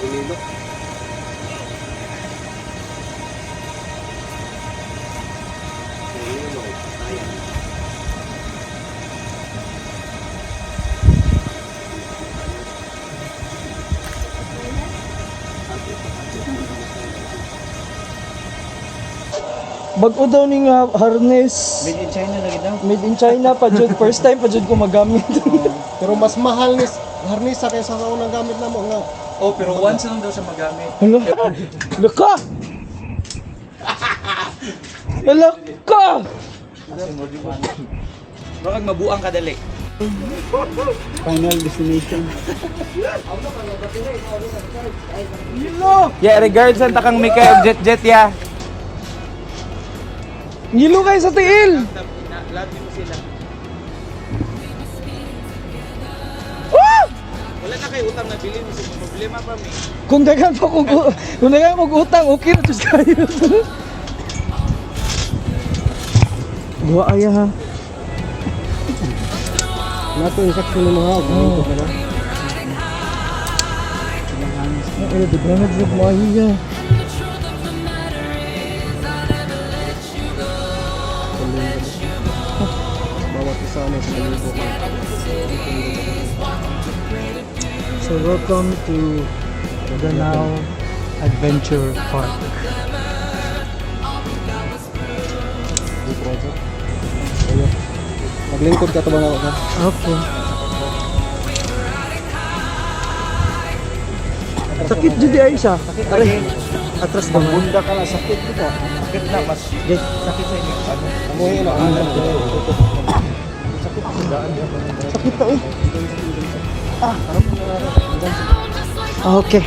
Hinilo. Hinilo, patayan. Bag-o daw ni nga harness. Made in China lagi daw. Made in China pa jud. First time pa jud ko magamit. Pero mas mahal ni harnisa kaysa sa unang gamit na mo nga. Oh, pero once lang daw siya magamit. Hala. Laka! Hala ka! Baka mabuang kadali. Final destination. Yeah, regards sa takang Mikael Jet Jet ya. Ngilo kayo sa tiil! Love mo sila. Ah! Wala na kayo utang na bilin mo sa problema pa mi. Kung daghan pa kung daghan kog utang, okay na jud kayo. Buwa ay ha. Nato yung section ng mga oh. Ka na. Ay, daghan na jud maayo. Bawat isa may sa libo ka. So welcome to Danao Adventure Park. New project. Ayo. Maglingkod ka to ba nga ka? Okay. Sakit jud ay siya. Aray. Atras ba man? Bunda ka na sakit dito. Sakit na mas sakit sa inyo. Ano? Amoy na. Sakit ta eh. Ah. Okay.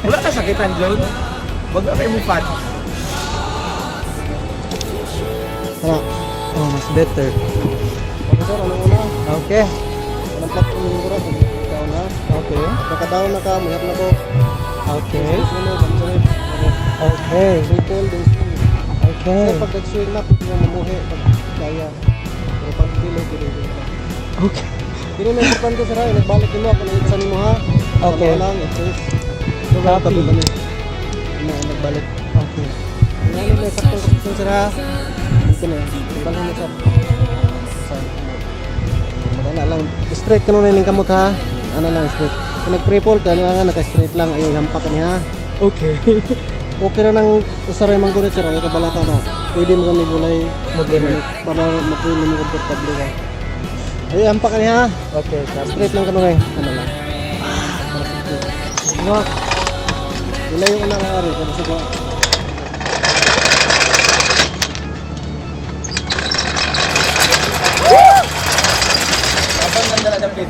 Wala ka sakitan, John. Wag ka kayo mo fat. Tara. Oh, mas better. Okay sir, anong una? Okay. Anong platform yung oras? Down na. Okay. Naka-down na ka, mayat na ko. Okay. Sunod, ang sunod. Okay. Recall, then swing. Okay. Kasi pag nag-swing na, pwede mo mamuhi pag kaya. Pero pag dili, dili, dili ka. Okay. Dili na importante sir ha, nagbalik din mo ako nang itsan mo ha. Okay. Ano lang, it's Copy. Tabi kami. Ano, nagbalik. Okay. Ano na saktong posisyon sir ha. Dito na. Nagbalik mo sir. Sa Magana lang. Straight ka nun yung kamot ha. Ano lang, straight. Kung nag-pre-fall ka, ano nga, naka-straight lang. Ayaw, hampak ka niya ha. Okay. Okay na nang usaray manggunit sir, ayaw kabalaka na. Pwede mo kami gulay Mag-limit. para mapili mo komportable ka. Ayaw, hampak ka niya ha. Okay. Copy. Straight lang ka nun eh. Ano lang. Para sa Lock. Wala yung unang ari, para sa kuha. Habang nandala dapit.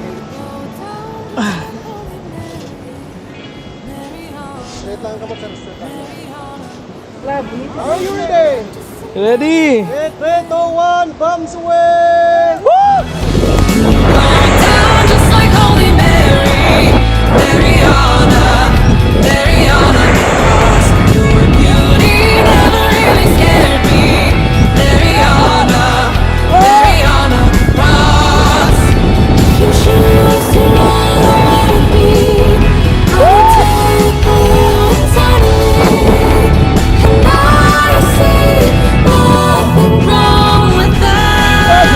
Straight lang ang kamot sir, straight lang. Are you ready? Ready? 3, 3, 2, 1, bombs away! Down just like Holy Mary, Mariana, Mariana Cross. Your beauty never really scared me, Mariana, Mariana Cross. You choose to let it be. I take the eternity, and I see nothing wrong with that. Nothing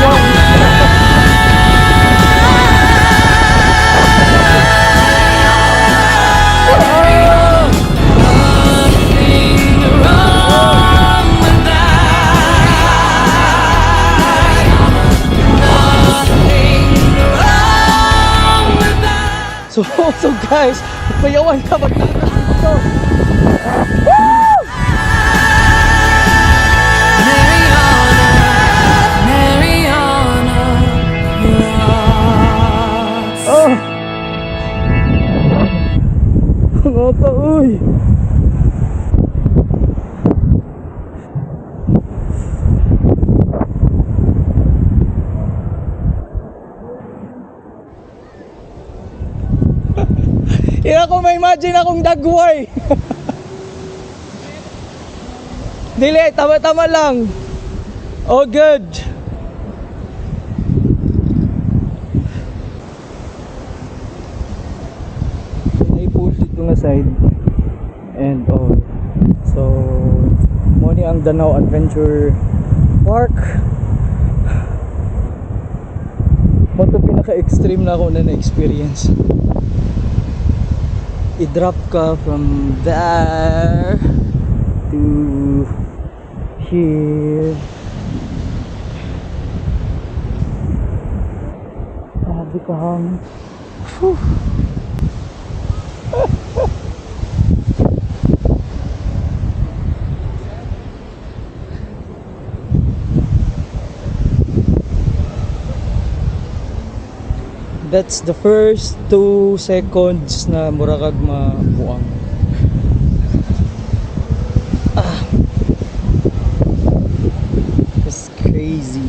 wrong with that. Nothing wrong with that. So guys, payawan ka magtatas dito. Mariana, Mariana Ross. Oh. Ang ata, uy. Ira ko ma-imagine akong dagway. Dili, tama-tama lang. Oh, good. Didto nga side and all. So mao ni ang Danao Adventure Park. Mao to pinaka-extreme na ako na na-experience. I-drop ka from there to here. Grabe ka hangin. Whew. That's the first 2 seconds na mura kag mabuang. Ah. That's crazy.